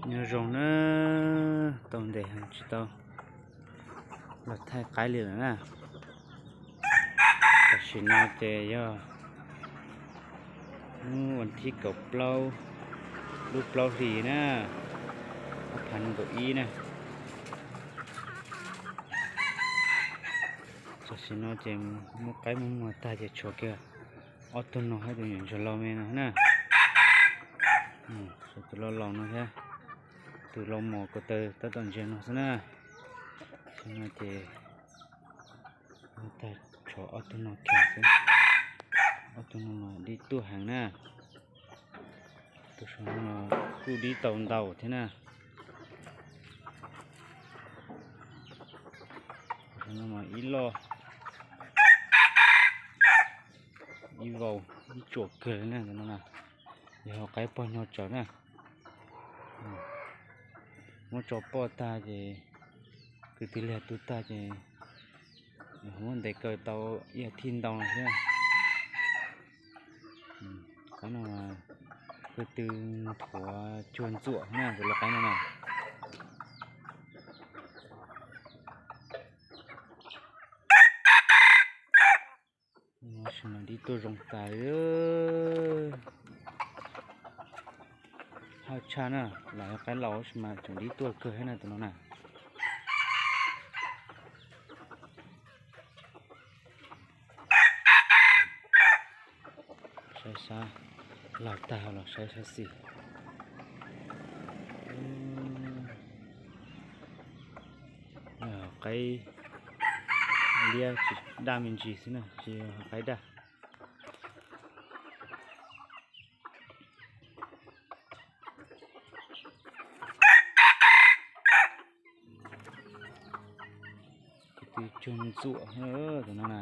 Nyob zoo na, tau ntev heev tsis tau los thaij qaib li lawm na. Tam sim no ces yog hnub vas thib kaum plaub lub plaub hlis na, ob phav nees nkaum ib na. Tam sim no ces muab qaib muag muag tag ces tshuav kiag ob tug no thiab tus nyuam ntsuag laus me no na. Tshuav tus laus laus no thiab, tus laus mos ko taw tab tom ntsia no xwb na. Tam sim no ces muag tag tshuav ob tug no kiag xwb. Ob tug no mas dib tuaj heev na. Tus saum no kuj dib tau ntau thiab na. Tus saum no mas ib loj ib vau ib tsuam kawg li na tus no na. Yog qaib pog nyo tsawv na. Muab tso poj tag ces, kwv tw liag tug tag ces muab ntes kaw tau ib as thiv ntau no thiab. Qaib no kwv tw nthuav cuag ntxuam na tus laj qaib no na. Tab sis mas dib tuaj zoo tas li. Haj tshaj na, los yog qaib laus tab sis mas tseem dib tuaj kawg thiab na tus no na. Saib sab, lag tag los saib sab xis. Qaib liab tsis daj me ntsis xwb na, tsis yog qaib daj. Kwv tw cuag ntxuam tus no na.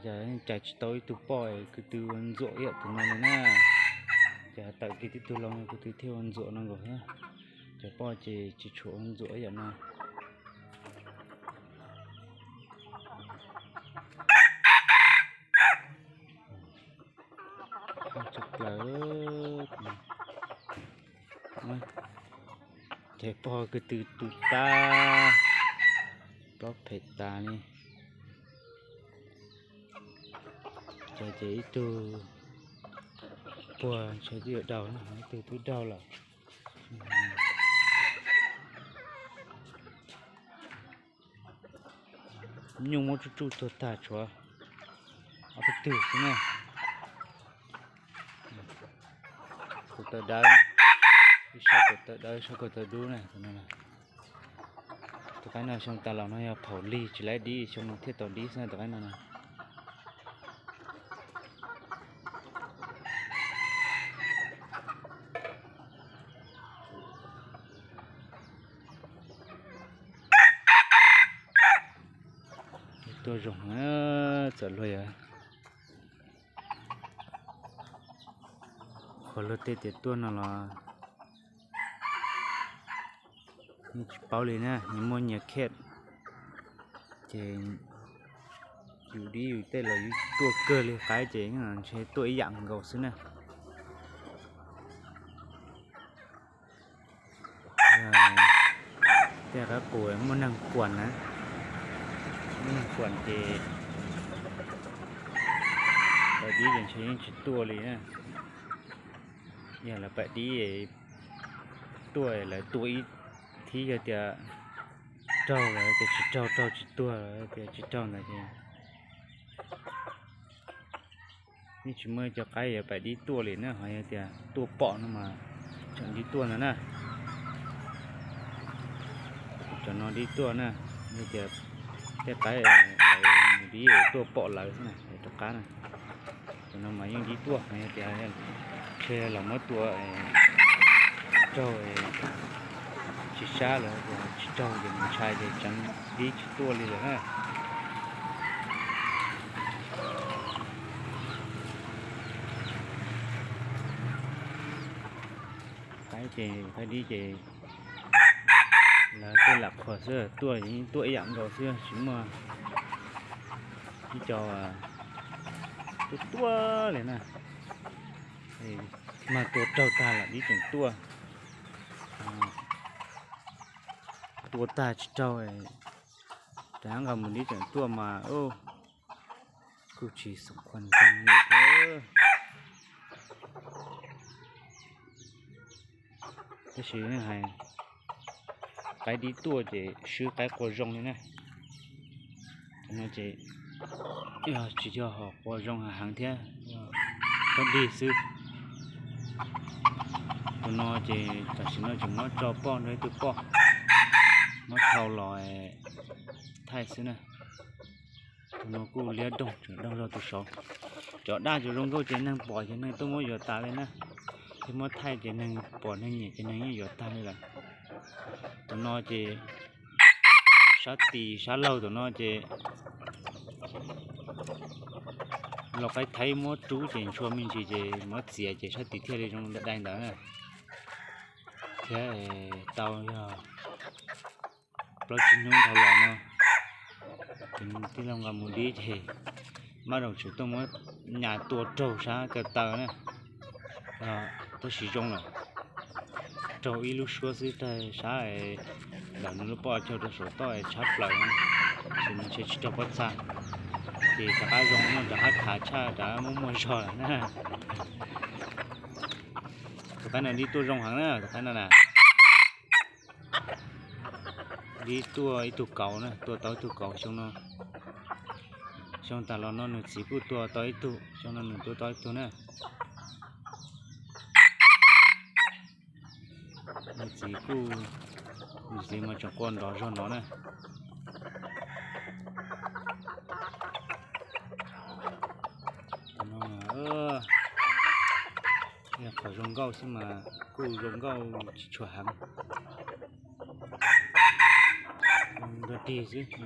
Cas cais tsis tau ib tug poj kwv tw ua ntxuam ib yam tus no li na. Ces tawm kiag tib tug laus kwv tw thiaj ua ntxuam no nkaus thiab. Cov poj ces tsis tshua ua ntxuam ib yam no. Tshaj plaws. Ces pog kwv tw tu tag, plaub phem tas li. Ces ces ib tug puag ntshe twb yuav daug, ib tug twb daug lawm. Nyuj muab tsuj tsuj tuag tag tshuav ob peb tug xwb na. Kaum tawv dawb, ib sab kaum tawv dawb ib sab kaum tawv dub na. Tus qaib no xyoo tas los no yog phaum lig tsis laib dib, xyoo no thiaj tau dib xwb na tus qaib no na. Tuaj zoo, txawm luag yog qhuas luag tej tias tuaj no los yeej tsis paub li na, nyias muaj nyias khej. Ces yus dib yus tej los yus tuaj kawg li, qaib ces ntshe tuaj ib yam nkaus xwb na. Tej qaib qus muaj neeg kuam na, muaj neeg kuam ces lawv dib ces ntshe yeej tsis tuaj li na. Yog lawv pab dib tuaj lawv tua ib thib, yog tias raug lawm ces tsis raug, raug tsis tuag lawm, tias tsis raug ntawd ces yeej tsis muaj cov qaib yuav pab dib tuaj li na, ho yog tias tuaj pom no mas tseem dib tuaj ntag na. Cov no dib tuaj na, yog tias tej qaib lawv dib tuaj pom lawv xwb na, rov qab na. Cov no mas yeej dib tuaj, ho yog tias ntshe los muab tua raug tsis sab lawm, tsis raug ces ntshai ces tseem dib tsis tuaj li lawm na. Qaib ces qaib dib ces lawv tej lam qhuas xwb, tuaj yeej tuaj ib yam nkaus xwb, tsis muaj ib co tuaj tuaj li na. Mag tua raug tag los dib tseem tuaj. Ua tag tsis raug, rov nqa mus dib tseem tuaj mas kuj tsis xoom qhua ntseeg li thiab. Tab sis hais qaib dib tuaj ces swb qaib qua zoo li na. Tus no ces yog tsis yog hom qua zoo heev thiab, khob dig xwb. Tus no ces tam sim no tseem muab tso poj nrog ib tug poj, muab thau los thaij xwb na. Tus no kuj liab doog tseem doog zog tus saud. Cov daj cov zoo nkauj ces neeg pom ces neeg tuaj muab yuav tas li na. Thiab muab thaij ces neeg pom neeg nyiam ces neeg yeej yuav tag li lawm. Tus no ces sab tis sab laug tus no ces los qaib thaib muab rub ces ntshua me ntsis ces muab txiav ces sab tis thiaj li zoo dai ntawd na. Thiab tau yog plaub tsib hnub dhau los no, ces tij laug nqa mus dib ces mab rooj tseem tuaj muab nyas tua raug sab ko taw na. Tab sis zoo lawm, raug ib lub suab xwb, sab ntawm nws lub pob caug rau saum toj tshab plaws, ces nws ntshe tsis raug pob txha. Ces rov qab zoo no, rov qab khav tshaj, rov qab muaj muaj zog lawm na. Tus qaib no dib tuaj zoo heev na, tus qaib no na. Dib tuaj ib tug kauv na, tua tau ib tug kauv xyoo no. Xyoo tas los no nws txiv kuj tua tau ib tug, xyoo no nws tua tau ib tug na. Nws txiv kuj, nws txiv mas tseem qua nrov zog no na. Qhov zoo nkauj xwb mas kuj zoo nkauj tsis tshua heev. Zoo dog dig xwb,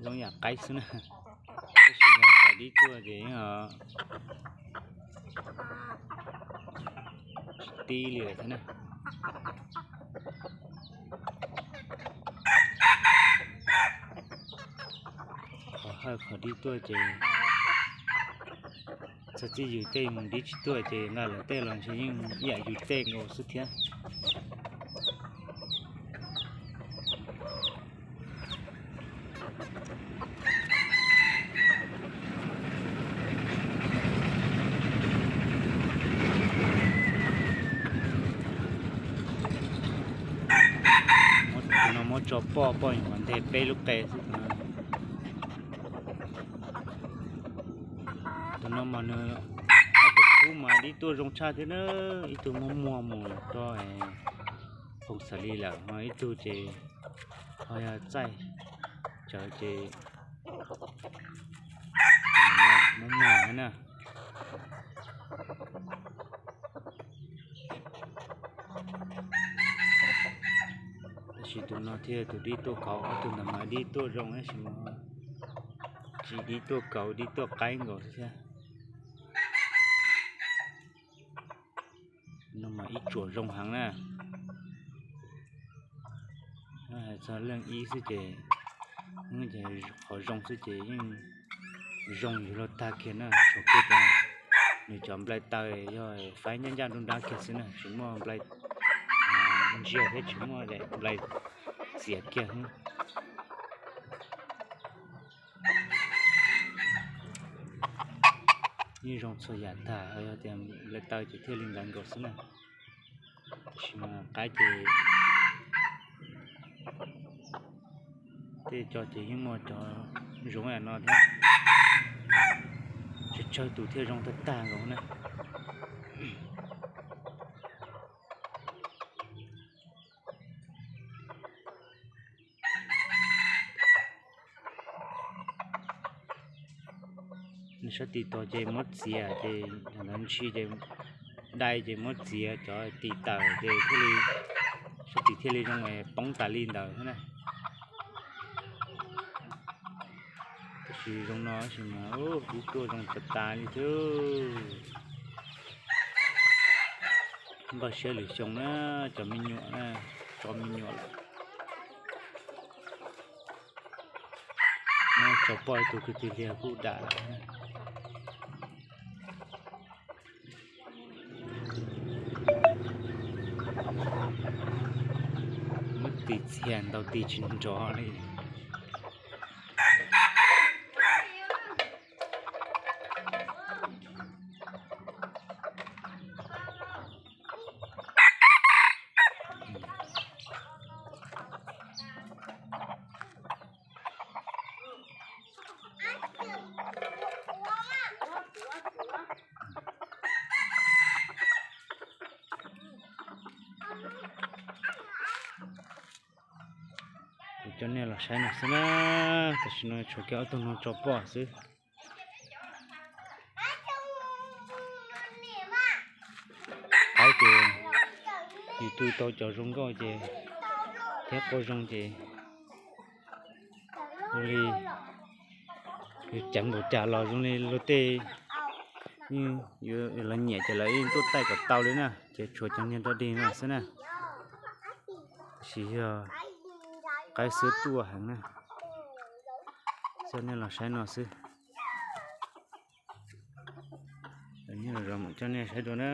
zoo yam qaib xwb na. Tab sis yog qhov dib tuaj ces yeej tsis tib li lawm thiab na. Qhov hawj qhov dib tuaj ces txog txij yus tej mus dib tsis tuaj ces nqa lawv tej los ntshe yeej ib yam yus tej nkaus xwb thiab. Tus no muab tso poj, poj nyuam qhuav nteg peb lub qe xwb tus no. Tus no mas nws ob tug kub mas dib tuaj zoo tshaj thiab na, ib tug muag muag mus rau Phoos Xaim Lis lawm, ho ib tug ces ho yog txaij tsawv ces muag muag thiab na. Tab sis tus no thiaj tus dib tuaj kauv, ob tug ntawd mas dib tuaj zoo tab sis mas tsis dib tuaj kauv, dib tuaj qaib nkaus xwb thiab. No mas ib tsuam zoo heev na. Hais txog leej ib xwb ces, qhov zoo xwb ces yeej zoo yuav luag tag kiag na, tshuav kiag tias nws cov nplai taw yog faib ncaj ncaj nruab nrab kiag xwb na, tsis muaj nplai ntsiag thiab tsis muaj nplai txias kiag. Yeej zoo txhua yam tag, yog tias nplai taw ces thiaj li ntawd nkaus xwb na. Tab sis mas qaib ces tej co ces yeej muaj cov zoo yam no thiab, tsawg tsawg tus thiaj zoo tag tag nkaus na. Nws sab tis tod ces muab txiav ces ntawd ntshis ces dai ces muab txiav cov tis tawm ces thiaj li, sab tis thiaj li zoo poob tas li ntawd na. Tab sis zoo no tab sis mas dib tuaj zoo tas tas li thiab. Npaj siab lwm xyoo na, cov me nyuam na, tso me nyuam lawm. Muab tso poj ib tug kwv tij liag kuj dam lawm. Tis txiag ntau tis tsis nrov li. Kuv coj nej los saib no xwb na, tam sim no tshuav kiag ob tug no tso poj xwb. Qaib ces yus tu tau cov zoo nkauj ces thiab quaj zoo ces ua li yus ceev npaum cas los zoo li luag tej yeej yuav los nyiam ces lawv yeej tuaj taij kom tau li na, ces tshuav cov niag dog dig no xwb na. Tab sis yog qaib xwb tuaj heev na. Coj nej los saib no xwb. Coj nej saib dua na.